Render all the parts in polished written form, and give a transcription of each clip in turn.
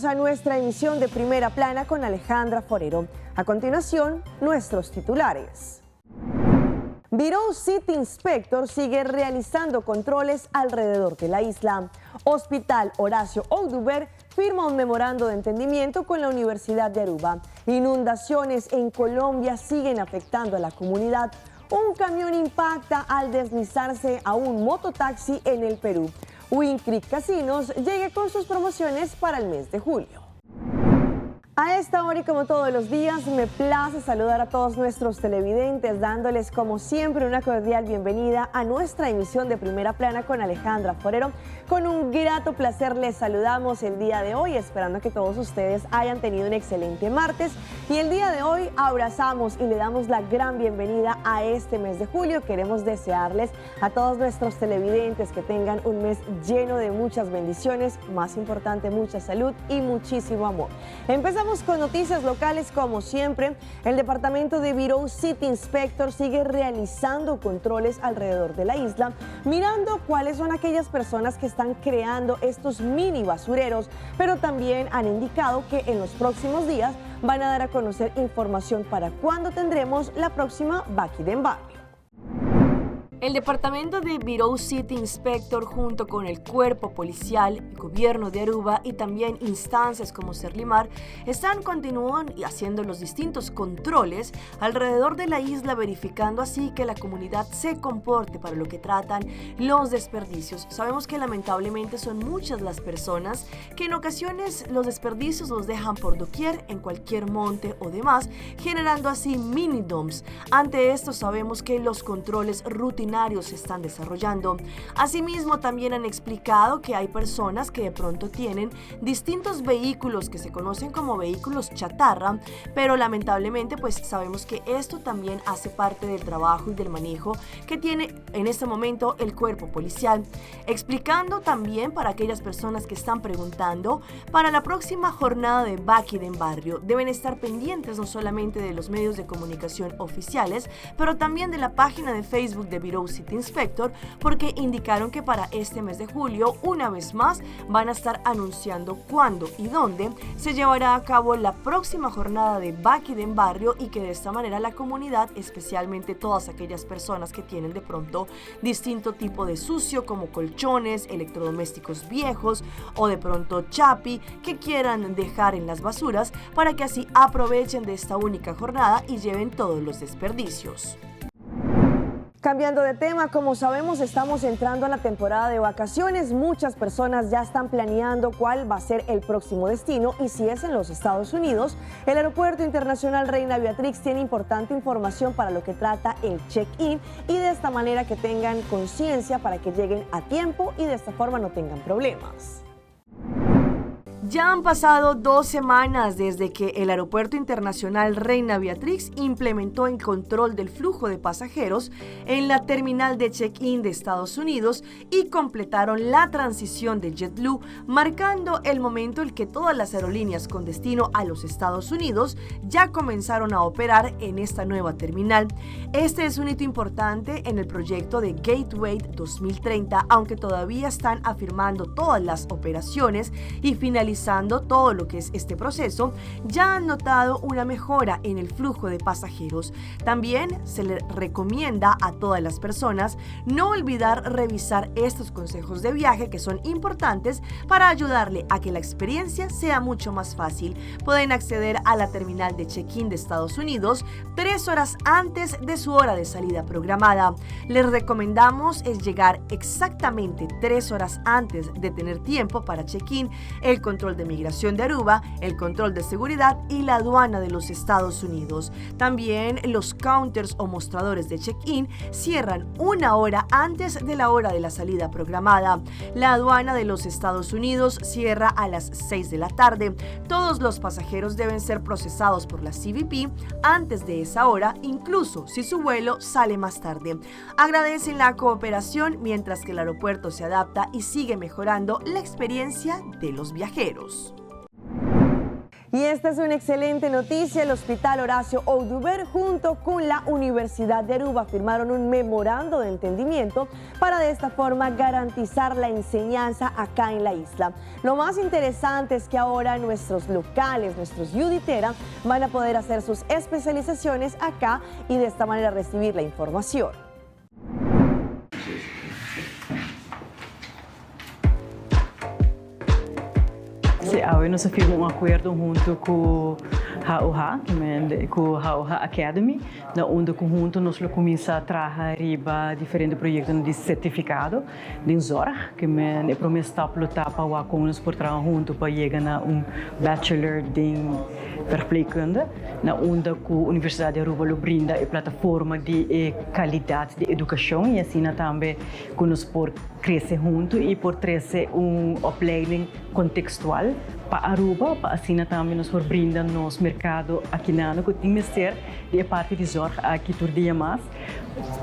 Bienvenidos a nuestra emisión de Primera Plana con Alejandra Forero. A continuación, nuestros titulares. Bureau City Inspector sigue realizando controles alrededor de la isla. Hospital Horacio Oduber firma un memorando de entendimiento con la Universidad de Aruba. Inundaciones en Colombia siguen afectando a la comunidad. Un camión impacta al deslizarse a un mototaxi en el Perú. Wind Creek Casinos llega con sus promociones para el mes de julio. A esta hora y como todos los días, me place saludar a todos nuestros televidentes, dándoles como siempre una cordial bienvenida a nuestra emisión de Primera Plana con Alejandra Forero. Con un grato placer les saludamos el día de hoy, esperando que todos ustedes hayan tenido un excelente martes. Y el día de hoy abrazamos y le damos la gran bienvenida a este mes de julio. Queremos desearles a todos nuestros televidentes que tengan un mes lleno de muchas bendiciones, más importante, mucha salud y muchísimo amor. Empezamos con noticias locales como siempre. El departamento de Bureau City Inspector sigue realizando controles alrededor de la isla, mirando cuáles son aquellas personas que están creando estos mini basureros, pero también han indicado que en los próximos días van a dar a conocer información para cuándo tendremos la próxima Baki den Barrio. El departamento de Bureau City Inspector junto con el cuerpo policial, el gobierno de Aruba y también instancias como Serlimar están continúan haciendo los distintos controles alrededor de la isla, verificando así que la comunidad se comporte para lo que tratan los desperdicios. Sabemos que lamentablemente son muchas las personas que en ocasiones los desperdicios los dejan por doquier, en cualquier monte o demás, generando así mini dumps. Ante esto sabemos que los controles rutinarios se están desarrollando. Asimismo, también han explicado que hay personas que de pronto tienen distintos vehículos que se conocen como vehículos chatarra, pero lamentablemente pues sabemos que esto también hace parte del trabajo y del manejo que tiene en este momento el cuerpo policial. Explicando también para aquellas personas que están preguntando, para la próxima jornada de Baki den Barrio deben estar pendientes no solamente de los medios de comunicación oficiales, pero también de la página de Facebook de Bureau City Inspector, porque indicaron que para este mes de julio, una vez más, van a estar anunciando cuándo y dónde se llevará a cabo la próxima jornada de Baki den Barrio y que de esta manera la comunidad, especialmente todas aquellas personas que tienen de pronto distinto tipo de sucio como colchones, electrodomésticos viejos o de pronto chapi que quieran dejar en las basuras, para que así aprovechen de esta única jornada y lleven todos los desperdicios. Cambiando de tema, como sabemos, estamos entrando a la temporada de vacaciones. Muchas personas ya están planeando cuál va a ser el próximo destino y si es en los Estados Unidos, el Aeropuerto Internacional Reina Beatrix tiene importante información para lo que trata el check-in y de esta manera que tengan conciencia para que lleguen a tiempo y de esta forma no tengan problemas. Ya han pasado 2 semanas desde que el Aeropuerto Internacional Reina Beatrix implementó el control del flujo de pasajeros en la terminal de check-in de Estados Unidos y completaron la transición de JetBlue, marcando el momento en que todas las aerolíneas con destino a los Estados Unidos ya comenzaron a operar en esta nueva terminal. Este es un hito importante en el proyecto de Gateway 2030, aunque todavía están afirmando todas las operaciones y finalizando todo lo que es este proceso, ya han notado una mejora en el flujo de pasajeros. También se le recomienda a todas las personas no olvidar revisar estos consejos de viaje que son importantes para ayudarle a que la experiencia sea mucho más fácil. Pueden acceder a la terminal de check-in de Estados Unidos 3 horas antes de su hora de salida programada. Les recomendamos es llegar exactamente 3 horas antes de tener tiempo para check-in, el control de migración de Aruba, el control de seguridad y la aduana de los Estados Unidos. También los counters o mostradores de check-in cierran 1 hora antes de la hora de la salida programada. La aduana de los Estados Unidos cierra a las 6 de la tarde. Todos los pasajeros deben ser procesados por la CBP antes de esa hora, incluso si su vuelo sale más tarde. Agradecen la cooperación mientras que el aeropuerto se adapta y sigue mejorando la experiencia de los viajeros. Y esta es una excelente noticia. El Hospital Horacio Oduber junto con la Universidad de Aruba firmaron un memorando de entendimiento para de esta forma garantizar la enseñanza acá en la isla. Lo más interesante es que ahora nuestros locales, nuestros yu di tera, van a poder hacer sus especializaciones acá y de esta manera recibir la información. Sí, awe nos a firma un akuerdo huntu ku HOH, ku HOH Academy, na unda ku huntu nos lo kuminsá traha riba diferente proyektonan di sertifikado den zorg. Ke men e promé stap lo ta pa wak kon nos por traha huntu pa yega na un bachelor den verpleegkunde, na unda ku Universidat di Aruba lo brinda e plataforma di e kalidat di edukashon i asina tambe ku nos por krese huntu i por trese un opleiding kontekstual pa Aruba pa asina tambe nos por brinda nos merkado akinano ku tin mester di e parti di zorg aki tur dia mas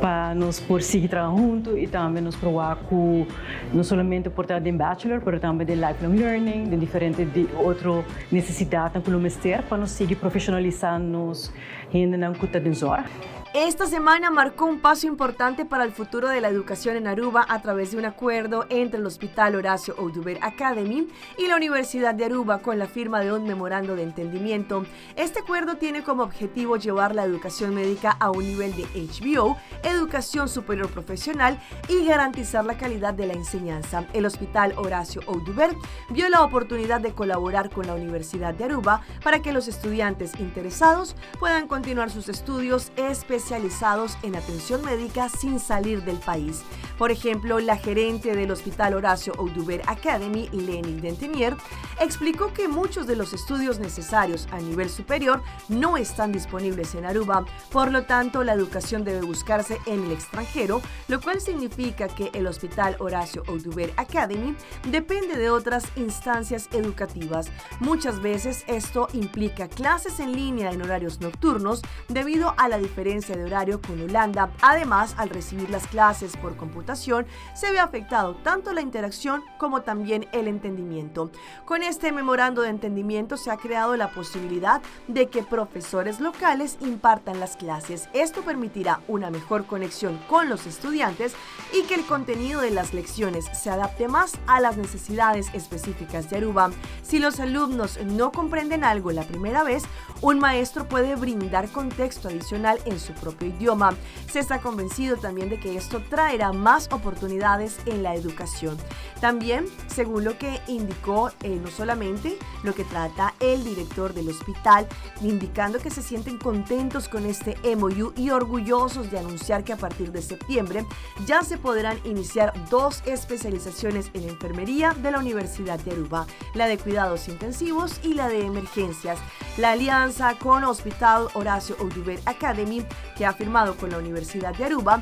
pa nos por sigui traha huntu i tambe nos por wak ku no solamente por ta den bachelor pero tambe den lifelong learning den diferente di otro nesesidatnan ku lo mester pa nos sigui profeshonalisá nos hendenan ku ta den zorg. Esta semana marcó un paso importante para el futuro de la educación en Aruba a través de un acuerdo entre el Hospital Horacio Oduber Academy y la Universidad de Aruba con la firma de un memorando de entendimiento. Este acuerdo tiene como objetivo llevar la educación médica a un nivel de HBO, educación superior profesional y garantizar la calidad de la enseñanza. El Hospital Horacio Oduber vio la oportunidad de colaborar con la Universidad de Aruba para que los estudiantes interesados puedan continuar sus estudios especializados en atención médica sin salir del país. Por ejemplo, la gerente del Hospital Horacio Oduber Academy, Lenny Dentenier, explicó que muchos de los estudios necesarios a nivel superior no están disponibles en Aruba. Por lo tanto, la educación debe buscarse en el extranjero, lo cual significa que el Hospital Horacio Oduber Academy depende de otras instancias educativas. Muchas veces esto implica clases en línea en horarios nocturnos debido a la diferencia de horario con Holanda. Además, al recibir las clases por computación, se ve afectado tanto la interacción como también el entendimiento. Con este memorando de entendimiento se ha creado la posibilidad de que profesores locales impartan las clases. Esto permitirá una mejor conexión con los estudiantes y que el contenido de las lecciones se adapte más a las necesidades específicas de Aruba. Si los alumnos no comprenden algo la primera vez, un maestro puede brindar contexto adicional en su propio idioma. Se está convencido también de que esto traerá más oportunidades en la educación. También, según lo que indicó eh, no solamente lo que trata el director del hospital, indicando que se sienten contentos con este MOU y orgullosos de anunciar que a partir de septiembre ya se podrán iniciar dos especializaciones en enfermería de la Universidad de Aruba, la de cuidados intensivos y la de emergencias. La alianza con Hospital Horacio Oduber Academy, que ha firmado con la Universidad de Aruba,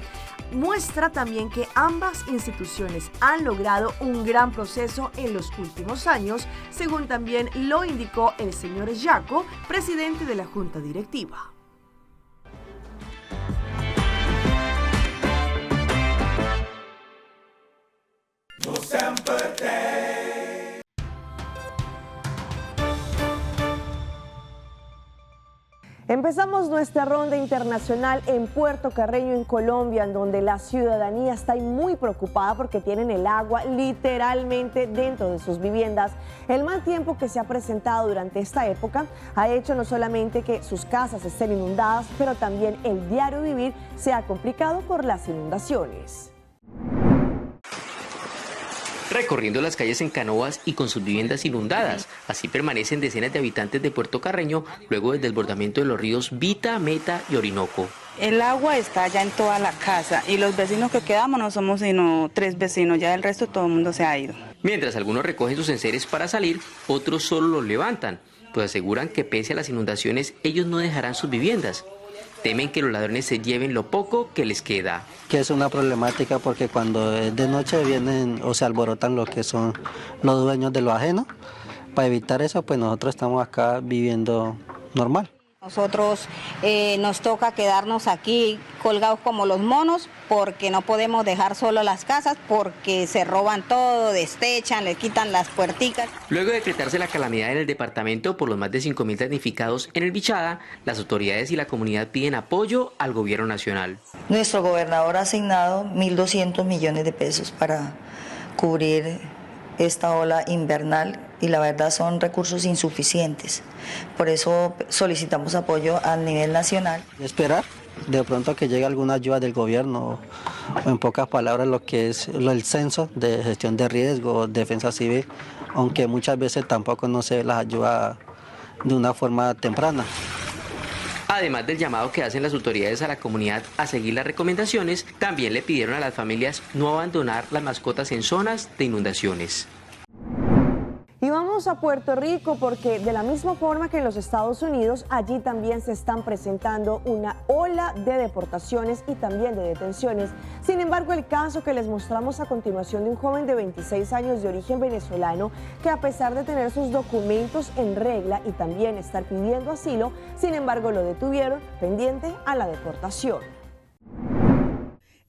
muestra también que ambas instituciones han logrado un gran proceso en los últimos años, según también lo indicó el señor Jaco, presidente de la Junta Directiva. Empezamos nuestra ronda internacional en Puerto Carreño, en Colombia, en donde la ciudadanía está muy preocupada porque tienen el agua literalmente dentro de sus viviendas. El mal tiempo que se ha presentado durante esta época ha hecho no solamente que sus casas estén inundadas, pero también el diario vivir se ha complicado por las inundaciones. Recorriendo las calles en canoas y con sus viviendas inundadas. Así permanecen decenas de habitantes de Puerto Carreño luego del desbordamiento de los ríos Vita, Meta y Orinoco. El agua está ya en toda la casa y los vecinos que quedamos no somos sino tres vecinos, ya el resto todo el mundo se ha ido. Mientras algunos recogen sus enseres para salir, otros solo los levantan, pues aseguran que pese a las inundaciones ellos no dejarán sus viviendas. Temen que los ladrones se lleven lo poco que les queda. Que es una problemática porque cuando es de noche vienen o se alborotan los que son los dueños de lo ajeno. Para evitar eso, pues nosotros estamos acá viviendo normal. Nosotros eh, nos toca quedarnos aquí colgados como los monos porque no podemos dejar solo las casas porque se roban todo, destechan, le quitan las puerticas. Luego de decretarse la calamidad en el departamento por los más de 5.000 damnificados en el Bichada, las autoridades y la comunidad piden apoyo al gobierno nacional. Nuestro gobernador ha asignado 1.200 millones de pesos para cubrir esta ola invernal y la verdad son recursos insuficientes. Por eso solicitamos apoyo a nivel nacional. Esperar de pronto que llegue alguna ayuda del gobierno o en pocas palabras lo que es el censo de gestión de riesgo, defensa civil, aunque muchas veces tampoco no se las ayuda de una forma temprana. Además del llamado que hacen las autoridades a la comunidad a seguir las recomendaciones, también le pidieron a las familias no abandonar las mascotas en zonas de inundaciones. Y vamos a Puerto Rico porque de la misma forma que en los Estados Unidos, allí también se están presentando una ola de deportaciones y también de detenciones. Sin embargo, el caso que les mostramos a continuación de un joven de 26 años de origen venezolano que a pesar de tener sus documentos en regla y también estar pidiendo asilo, sin embargo lo detuvieron pendiente a la deportación.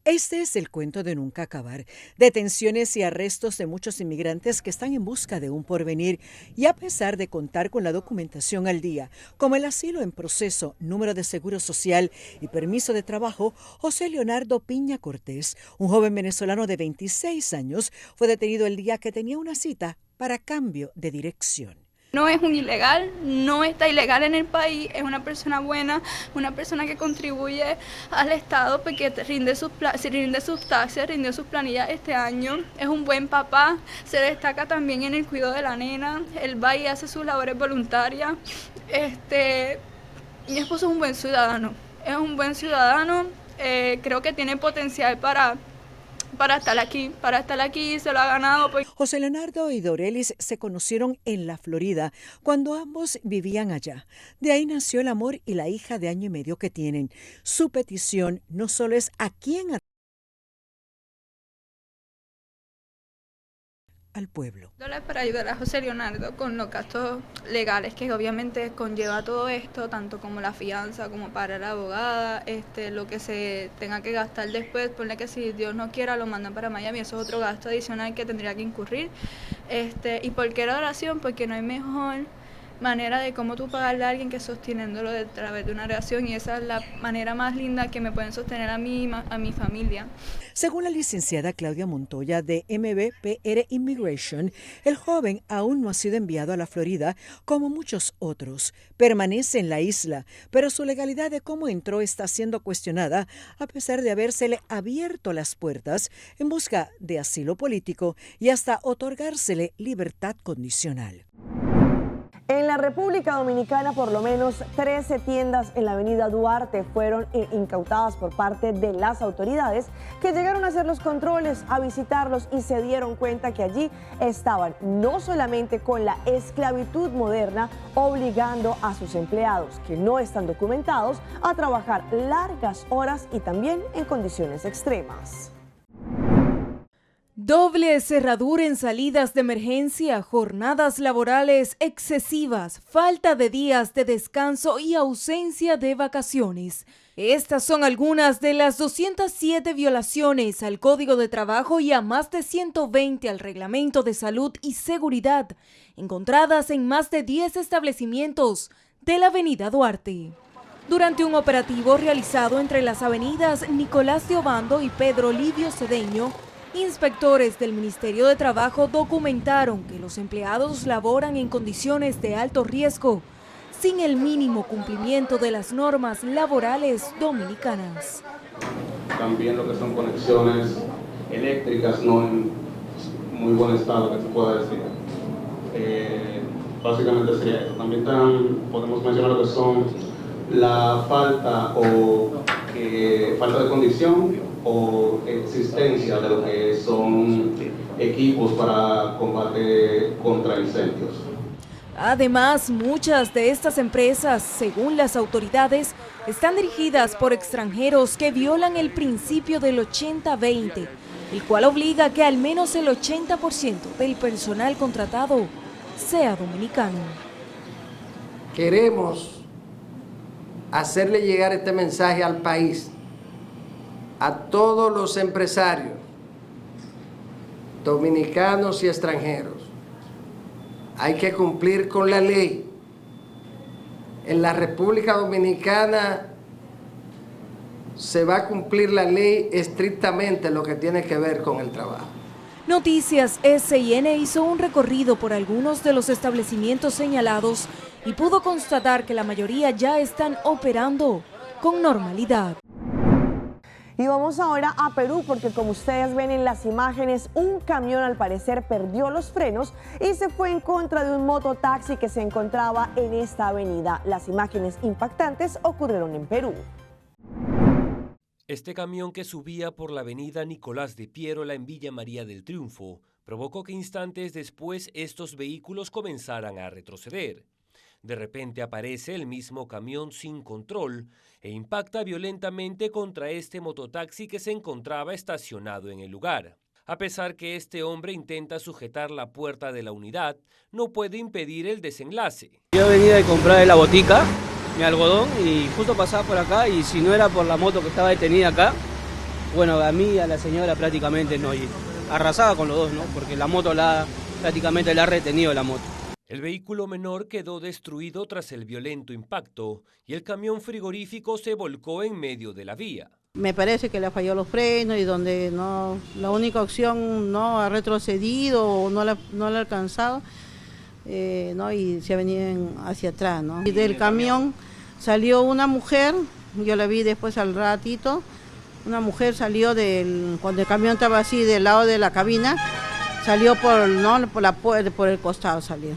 Este es el cuento de nunca acabar. Detenciones y arrestos de muchos inmigrantes que están en busca de un porvenir y a pesar de contar con la documentación al día, como el asilo en proceso, número de seguro social y permiso de trabajo, José Leonardo Piña Cortés, un joven venezolano de 26 años, fue detenido el día que tenía una cita para cambio de dirección. No es un ilegal, no está ilegal en el país, es una persona buena, una persona que contribuye al Estado porque rinde sus, rinde sus taxes, rindió sus planillas este año, es un buen papá, se destaca también en el cuidado de la nena, él va y hace sus labores voluntarias. Este, mi esposo es un buen ciudadano, es un buen ciudadano, eh, creo que tiene potencial para para estar aquí, para estar aquí, se lo ha ganado. Pues. José Leonardo y Dorelis se conocieron en la Florida cuando ambos vivían allá. De ahí nació el amor y la hija de año y medio que tienen. Su petición no solo es a quién al pueblo. Dólares para ayudar a José Leonardo con los gastos legales que obviamente conlleva todo esto, tanto como la fianza como para la abogada, este, lo que se tenga que gastar después, ponle que si Dios no quiera lo mandan para Miami, eso es otro gasto adicional que tendría que incurrir. Este, ¿Y por qué la oración? Porque no hay mejor manera de cómo tú pagarle a alguien que sosteniéndolo a través de una relación y esa es la manera más linda que me pueden sostener a mí a mi familia. Según la licenciada Claudia Montoya de MBPR Immigration, el joven aún no ha sido enviado a la Florida como muchos otros. Permanece en la isla, pero su legalidad de cómo entró está siendo cuestionada a pesar de habérsele abierto las puertas en busca de asilo político y hasta otorgársele libertad condicional. En la República Dominicana, por lo menos 13 tiendas en la avenida Duarte fueron eh, incautadas por parte de las autoridades que llegaron a hacer los controles, a visitarlos y se dieron cuenta que allí estaban no solamente con la esclavitud moderna, obligando a sus empleados que no están documentados a trabajar largas horas y también en condiciones extremas. Doble cerradura en salidas de emergencia, jornadas laborales excesivas, falta de días de descanso y ausencia de vacaciones. Estas son algunas de las 207 violaciones al Código de Trabajo y a más de 120 al Reglamento de Salud y Seguridad, encontradas en más de 10 establecimientos de la Avenida Duarte. Durante un operativo realizado entre las avenidas Nicolás de Ovando y Pedro Livio Cedeño, Inspectores del Ministerio de Trabajo documentaron que los empleados laboran en condiciones de alto riesgo, sin el mínimo cumplimiento de las normas laborales dominicanas. También lo que son conexiones eléctricas no en muy buen estado, que se pueda decir. Eh, básicamente sería eso. También podemos mencionar lo que son la falta o eh, falta de condición o existencia de lo que son equipos para combate contra incendios. Además, muchas de estas empresas, según las autoridades, están dirigidas por extranjeros que violan el principio del 80-20, el cual obliga a que al menos el 80% del personal contratado sea dominicano. Queremos Hacerle llegar este mensaje al país, a todos los empresarios, dominicanos y extranjeros. Hay que cumplir con la ley. En la República Dominicana se va a cumplir la ley estrictamente lo que tiene que ver con el trabajo. Noticias SIN hizo un recorrido por algunos de los establecimientos señalados y pudo constatar que la mayoría ya están operando con normalidad. Y vamos ahora a Perú porque, como ustedes ven en las imágenes, un camión al parecer perdió los frenos y se fue en contra de un mototaxi que se encontraba en esta avenida. Las imágenes impactantes ocurrieron en Perú. Este camión que subía por la avenida Nicolás de Piérola en Villa María del Triunfo provocó que instantes después estos vehículos comenzaran a retroceder. De repente aparece el mismo camión sin control e impacta violentamente contra este mototaxi que se encontraba estacionado en el lugar. A pesar que este hombre intenta sujetar la puerta de la unidad, no puede impedir el desenlace. Yo venía de comprar en la botica mi algodón y justo pasaba por acá y si no era por la moto que estaba detenida acá, bueno, a mí y a la señora prácticamente no, y arrasaba con los dos, ¿no? Porque la moto prácticamente la ha retenido la moto. El vehículo menor quedó destruido tras el violento impacto y el camión frigorífico se volcó en medio de la vía. Me parece que le falló los frenos y donde no, la única opción no ha retrocedido o no la ha alcanzado, ¿no? Y se ha venido hacia atrás, ¿no? Y del camión salió una mujer, yo la vi después al ratito, una mujer salió cuando el camión estaba así del lado de la cabina, salió por, ¿no? por la por el costado salió.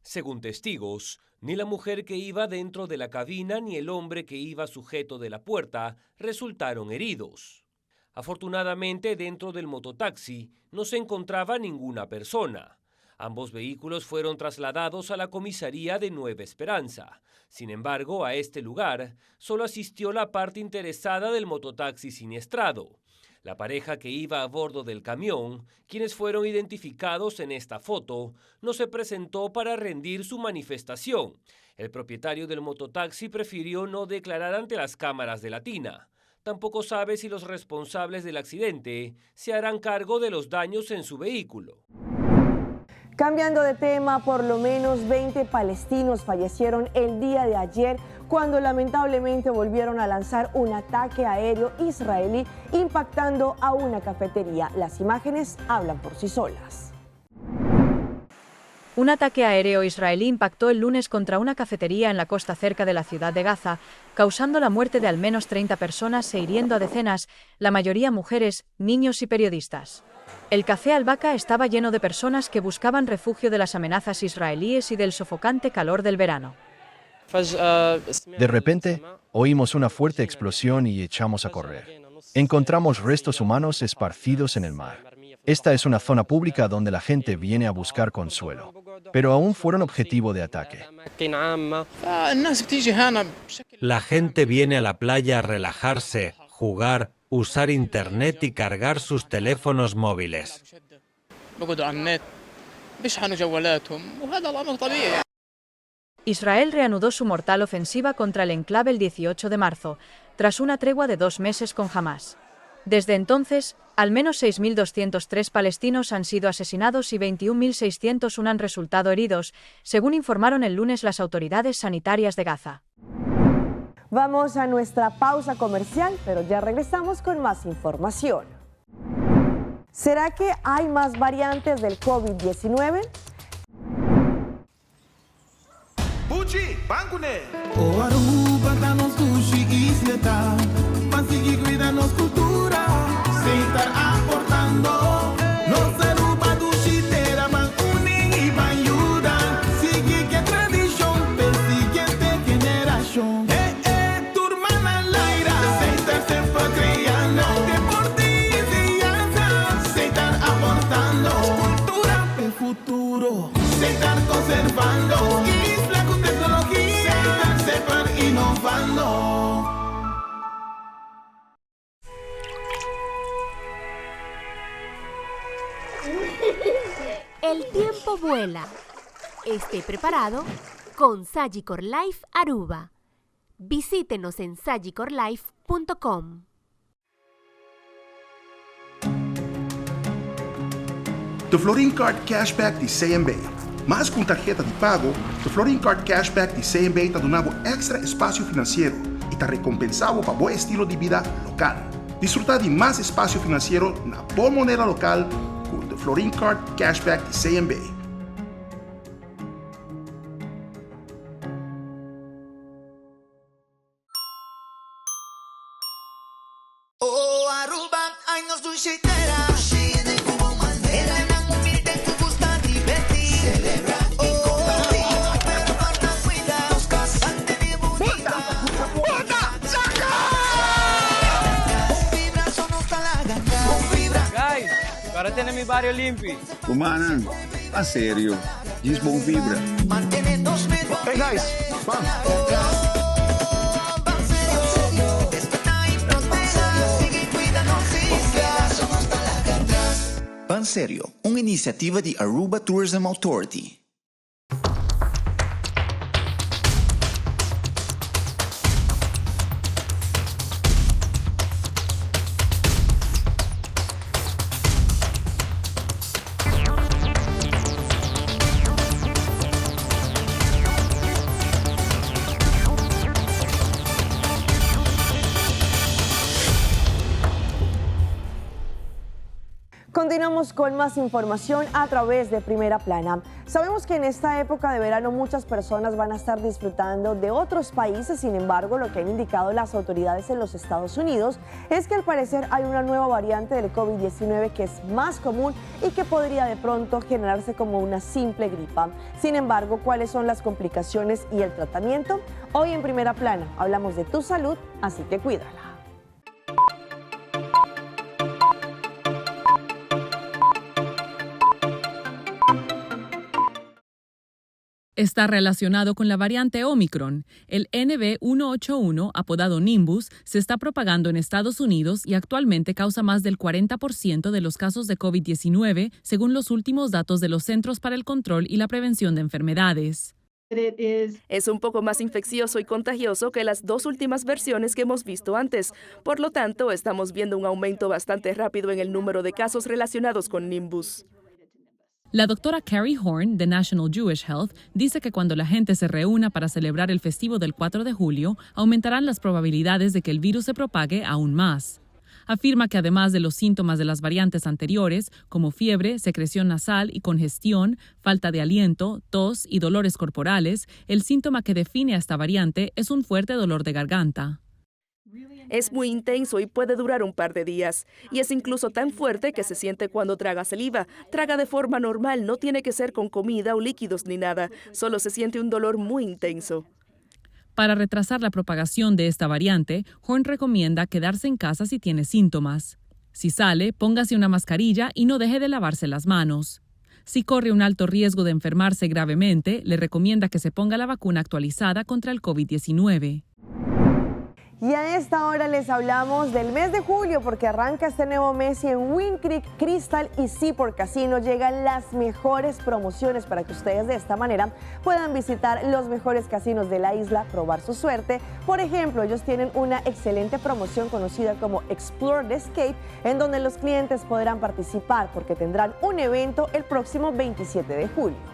Según testigos, ni la mujer que iba dentro de la cabina ni el hombre que iba sujeto de la puerta resultaron heridos. Afortunadamente, dentro del mototaxi no se encontraba ninguna persona. Ambos vehículos fueron trasladados a la comisaría de Nueva Esperanza. Sin embargo, a este lugar solo asistió la parte interesada del mototaxi siniestrado. La pareja que iba a bordo del camión, quienes fueron identificados en esta foto, no se presentó para rendir su manifestación. El propietario del mototaxi prefirió no declarar ante las cámaras de Latina. Tampoco sabe si los responsables del accidente se harán cargo de los daños en su vehículo. Cambiando de tema, por lo menos 20 palestinos fallecieron el día de ayer cuando lamentablemente volvieron a lanzar un ataque aéreo israelí impactando a una cafetería. Las imágenes hablan por sí solas. Un ataque aéreo israelí impactó el lunes contra una cafetería en la costa cerca de la ciudad de Gaza, causando la muerte de al menos 30 personas e hiriendo a decenas, la mayoría mujeres, niños y periodistas. El café Al-Baqa estaba lleno de personas que buscaban refugio de las amenazas israelíes y del sofocante calor del verano. De repente, oímos una fuerte explosión y echamos a correr. Encontramos restos humanos esparcidos en el mar. Esta es una zona pública donde la gente viene a buscar consuelo, pero aún fueron objetivo de ataque. La gente viene a la playa a relajarse, jugar, usar internet y cargar sus teléfonos móviles. Israel reanudó su mortal ofensiva contra el enclave el 18 de marzo, tras una tregua de 2 meses con Hamás. Desde entonces, al menos 6.203 palestinos han sido asesinados y 21.601 han resultado heridos, según informaron el lunes las autoridades sanitarias de Gaza. Vamos a nuestra pausa comercial, pero ya regresamos con más información. ¿Será que hay más variantes del COVID-19? Buchi, bancune. O Aruba, danos dushi isleta. Pan sigui cuida nos cultura. Sin estar aportando. Nos Aruba dushi tera van uni y van ayuda. Sigue que tradición, pe siguiente generación. Turmana laira. Sin estar siempre creando. Deporte y enseñanza. Sin estar aportando. Cultura pe futuro. Sin estar conservando. Isla con tecnología. Sin estar siempre innovando. El tiempo vuela. Esté preparado con Sagicor Life Aruba. Visítenos en sagicorlife.com. The Florin Card Cashback di CMB. Mas ku un tarheta di pago, The Florin Card Cashback di CMB ta duna bo èkstra espasio finansiero i ta rekompensá bo pa bo estilo di bida lokal. Disfrutá di mas espasio finansiero na bo moneda lokal ku The Florin Card Cashback di CMB. Oh Aruba, ay nos dushi tera. Dushi hende cu bo manera. Hendenan humilde cu gusta diverti. Celebra y comparti. Pero corda cuida. Nos cas mantene bunita. Bota! Saca! Bon vibra so nos ta laga atrás. Bon vibra. Guys, para tene mi bario limpi. Rumannan, pa serio, djis bon vibra. Mantene nos met bon Hey guys, ban! Ban Serio, un iniciativa di Aruba Tourism Authority. Continuamos con más información a través de Primera Plana. Sabemos que en esta época de verano muchas personas van a estar disfrutando de otros países, sin embargo, lo que han indicado las autoridades en los Estados Unidos es que al parecer hay una nueva variante del COVID-19 que es más común y que podría de pronto generarse como una simple gripa. Sin embargo, ¿cuáles son las complicaciones y el tratamiento? Hoy en Primera Plana hablamos de tu salud, así que cuídala. Está relacionado con la variante Omicron. El NB181, apodado Nimbus, se está propagando en Estados Unidos y actualmente causa más del 40% de los casos de COVID-19, según los últimos datos de los Centros para el Control y la Prevención de Enfermedades. Es un poco más infeccioso y contagioso que las dos últimas versiones que hemos visto antes. Por lo tanto, estamos viendo un aumento bastante rápido en el número de casos relacionados con Nimbus. La doctora Carrie Horn, de National Jewish Health, dice que cuando la gente se reúna para celebrar el festivo del 4 de julio, aumentarán las probabilidades de que el virus se propague aún más. Afirma que además de los síntomas de las variantes anteriores, como fiebre, secreción nasal y congestión, falta de aliento, tos y dolores corporales, el síntoma que define a esta variante es un fuerte dolor de garganta. Es muy intenso y puede durar un par de días. Y es incluso tan fuerte que se siente cuando traga saliva. Traga de forma normal, no tiene que ser con comida o líquidos ni nada. Solo se siente un dolor muy intenso. Para retrasar la propagación de esta variante, Horn recomienda quedarse en casa si tiene síntomas. Si sale, póngase una mascarilla y no deje de lavarse las manos. Si corre un alto riesgo de enfermarse gravemente, le recomienda que se ponga la vacuna actualizada contra el COVID-19. Y a esta hora les hablamos del mes de julio porque arranca este nuevo mes y en Wind Creek, Crystal y Seaport Casino llegan las mejores promociones para que ustedes de esta manera puedan visitar los mejores casinos de la isla, probar su suerte. Por ejemplo, ellos tienen una excelente promoción conocida como Explore the Escape, en donde los clientes podrán participar porque tendrán un evento el próximo 27 de julio.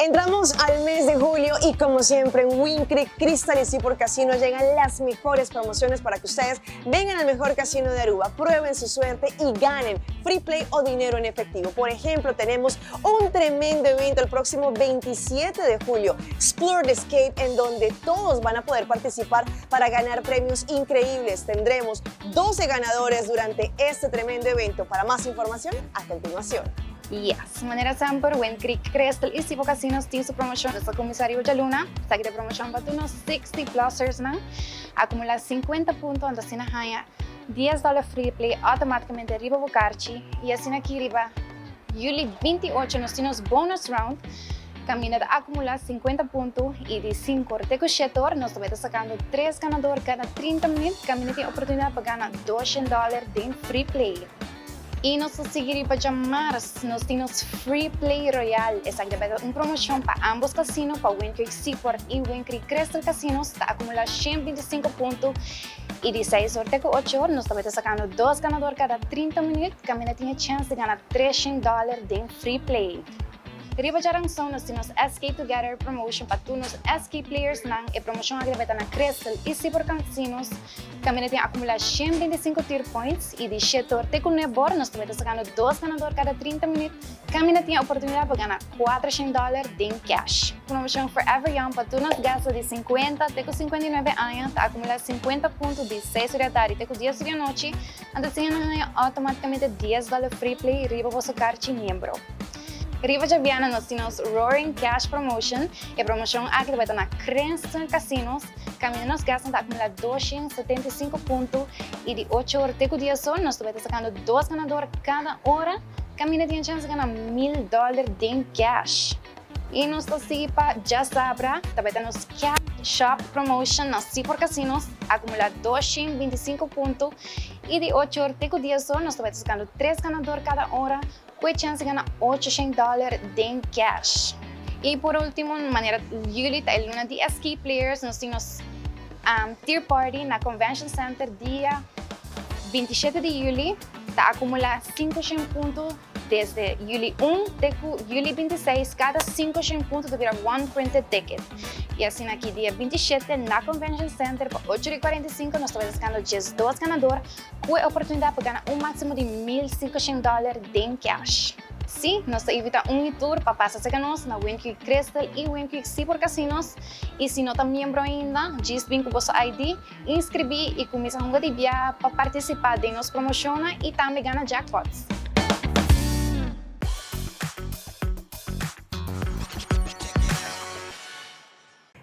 Entramos al mes de julio y como siempre en Wind Creek, Crystal y Seaport Casino llegan las mejores promociones para que ustedes vengan al mejor casino de Aruba, prueben su suerte y ganen free play o dinero en efectivo. Por ejemplo, tenemos un tremendo evento el próximo 27 de julio, Explore the Escape, en donde todos van a poder participar para ganar premios increíbles. Tendremos 12 ganadores durante este tremendo evento. Para más información, a continuación. Yes, manera semper, Wind Creek Crystal y Seaport Casinos tin su promocion. Nos ta cuminsa riba djaluna, esaki ta e promocion pa tur nos 60 plusers nan. Acumula 50 punto anto asina haña 10 dollar free play automaticamente riba bo karchi y asina aki riba juli 28 nos tin nos bonus round caminda ta acumula 50 punto y di 5 or te cu 7 or nos ta bay ta sacando 3 ganador cada 30 minuut caminda tin oportunidad pa gana 200 dollar den free play. I nos ta sigui riba djamars, nos tin nos Free Play Royal. Esaki ta beta un promocion pa ambos casino, pa Wind Creek Seaport y Wind Creek Crystal Casinos ta acumula 125 punto y di seis or te cu ocho or nos ta beta sacando dos ganador cada 30 minuut caminda tin e chens di gana 300 dollar den Free Play. Riba djaranson nos tin nos SK Together promotion pa tur nos SK players nan. E promocion aki ta beta na Crystal y Seaport Casinos. Caminda tin acumula 125 tier points y di shete or te cu nuebe or nos ta beta sacando dos ganador cada 30 minuut. Caminda tin e oportunidad pa gana 400 dollar den cash. Promocion Forever Young pa tur nos gasto di 50 te cu 59 aña ta acumula 50 punto di seis or di atardi te cu dies or di anochi. Anto asina nan haña automaticamente dies dollar free play riba boso karchi miembro. Riba djabièrnè nos tin nos Roaring Cash Promotion. E promocion aki ta bai ta na Cranston Casinos. Caminda nos gastonan ta acumula 275 punto y di ocho or te cu dies or nos ta bai ta sacando dos ganador cada ora. Caminda tin e chance di gana mil dollar den cash. Y nos ta sigui pa djasabra, ta bai ta nos Cash Shop Promotion na Seaport Casinos, acumula 225 punto y di ocho or te cu dies or nos ta bai ta sacando tres ganador cada ora cu e chance di gana 800 dollar den cash. Y por ultimo, manera juli ta e luna di SK Players, nos tin nos Tier Party na Convention Center dia 27 di juli, ta acumula 500 punto. Desde juli un te ku juli 26 kada 500 punto ta bira one printed ticket. Y asina aki dia 27 na Convention Center pa 8:45 nos ta bai buscando 12 ganador ku e oportunidad pa gana un maximo di 1500 dollar den cash. Si, nos ta invita un y tur pa pasa cerca nos na Wind Creek Crystal y Wind Creek Seaport Casinos y si no ta miembro ainda, djis bin ku boso ID, Inscribí y cuminsa hunga di bia pa participa den nos promocionnan y tambe gana jackpots.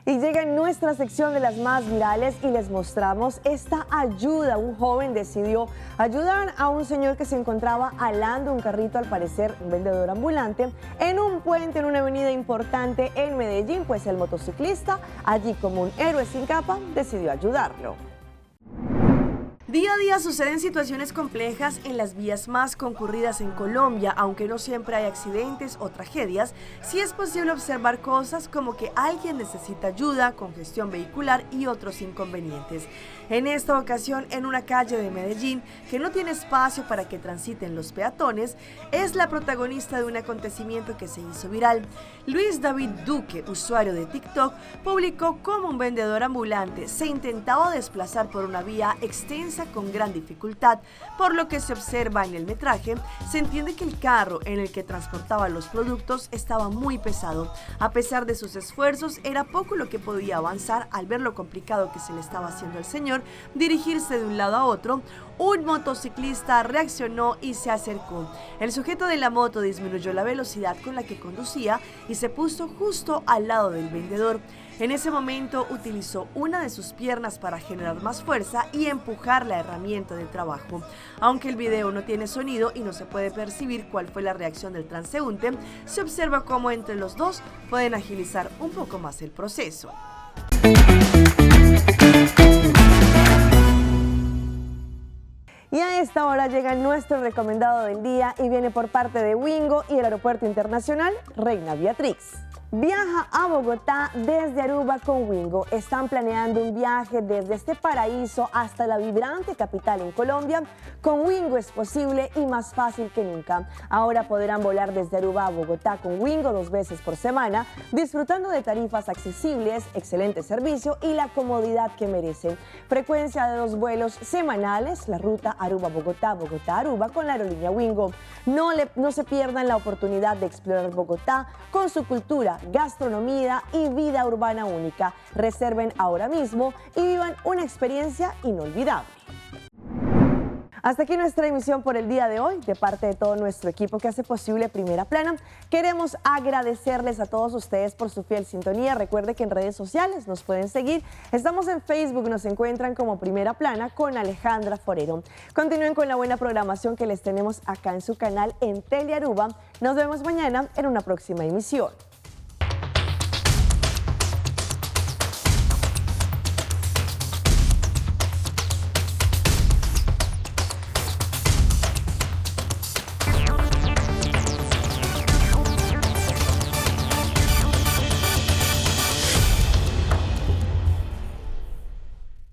Y llega nuestra sección de las más virales y les mostramos esta ayuda. Un joven decidió ayudar a un señor que se encontraba alando un carrito, al parecer un vendedor ambulante, en un puente en una avenida importante en Medellín, pues el motociclista, allí como un héroe sin capa, decidió ayudarlo. Día a día suceden situaciones complejas en las vías más concurridas en Colombia, aunque no siempre hay accidentes o tragedias, sí es posible observar cosas como que alguien necesita ayuda, congestión vehicular y otros inconvenientes. En esta ocasión, en una calle de Medellín que no tiene espacio para que transiten los peatones, es la protagonista de un acontecimiento que se hizo viral. Luis David Duque, usuario de TikTok, publicó cómo un vendedor ambulante se intentaba desplazar por una vía extensa con gran dificultad. Por lo que se observa en el metraje, se entiende que el carro en el que transportaba los productos estaba muy pesado. A pesar de sus esfuerzos, era poco lo que podía avanzar al ver lo complicado que se le estaba haciendo al señor dirigirse de un lado a otro. Un motociclista reaccionó y se acercó. El sujeto de la moto disminuyó la velocidad con la que conducía y se puso justo al lado del vendedor. En ese momento utilizó una de sus piernas para generar más fuerza y empujar la herramienta de trabajo. Aunque el video no tiene sonido y no se puede percibir cuál fue la reacción del transeúnte, se observa cómo entre los dos pueden agilizar un poco más el proceso. Y a esta hora llega nuestro recomendado del día y viene por parte de Wingo y el Aeropuerto Internacional Reina Beatrix. Viaja a Bogotá desde Aruba con Wingo. Están planeando un viaje desde este paraíso hasta la vibrante capital en Colombia. Con Wingo es posible y más fácil que nunca. Ahora podrán volar desde Aruba a Bogotá con Wingo dos veces por semana, disfrutando de tarifas accesibles, excelente servicio y la comodidad que merecen. Frecuencia de dos vuelos semanales, la ruta Aruba-Bogotá, Bogotá-Aruba con la aerolínea Wingo. No, le, no se pierdan la oportunidad de explorar Bogotá con su cultura, gastronomía y vida urbana única. Reserven ahora mismo y vivan una experiencia inolvidable. Hasta aquí nuestra emisión por el día de hoy. De parte de todo nuestro equipo que hace posible Primera Plana, queremos agradecerles a todos ustedes por su fiel sintonía. Recuerde que en redes sociales nos pueden seguir. Estamos en Facebook, nos encuentran como Primera Plana con Alejandra Forero. Continúen con la buena programación que les tenemos acá en su canal en Telearuba. Nos vemos mañana en una próxima emisión.